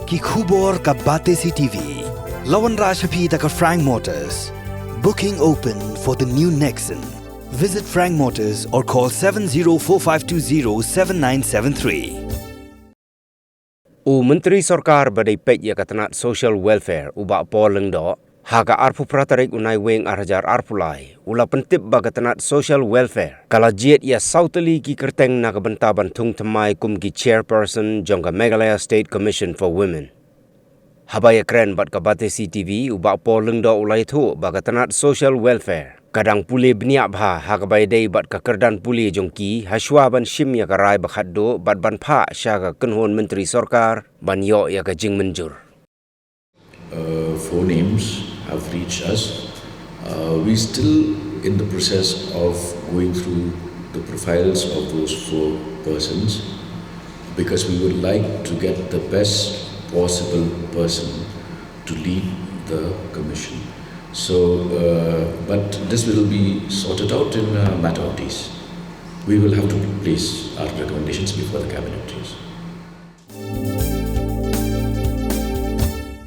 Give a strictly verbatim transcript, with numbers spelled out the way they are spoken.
Ki khubor ka Batesi T V. La wanrah sha phi da ka Frank Motors. Booking open for the new Nexon. Visit Frank Motors or call seven zero four five two zero seven nine seven three. U Myntri Sorkar ba dei peit ïa ka tnat Social Welfare, u Bah Paul Lyngdoh, ha ka arphew phra tarik u Naiwieng ar hajar arphew lai, u la pyntip ba ka tnat Social Welfare ka la jied ïa saw tylli ki kyrteng na ka bynta ban thung thymmai kum ki Chairperson jong ka Meghalaya State Commission for Women. Haba ïakren bad ka Batesi T V, u Bah Paul Lyngdoh u la ïathuh ba ka tnat Social Welfare ka dang pule bniah bha ha kaba ïadei bad ka kyrdan pule jong ki, hashwa ban shim ïa ka rai ba khatduh bad ban phah sha ka kynhun Myntri Sorkar ban ïoh ïa ka jingmynjur. Uh, four names have reached us. Uh, we're still in the process of going through the profiles of those four persons because we would like to get the best possible person to lead the commission. So, uh, but this will be sorted out in a matter of days. We will have to place our recommendations before the cabinet. Yes.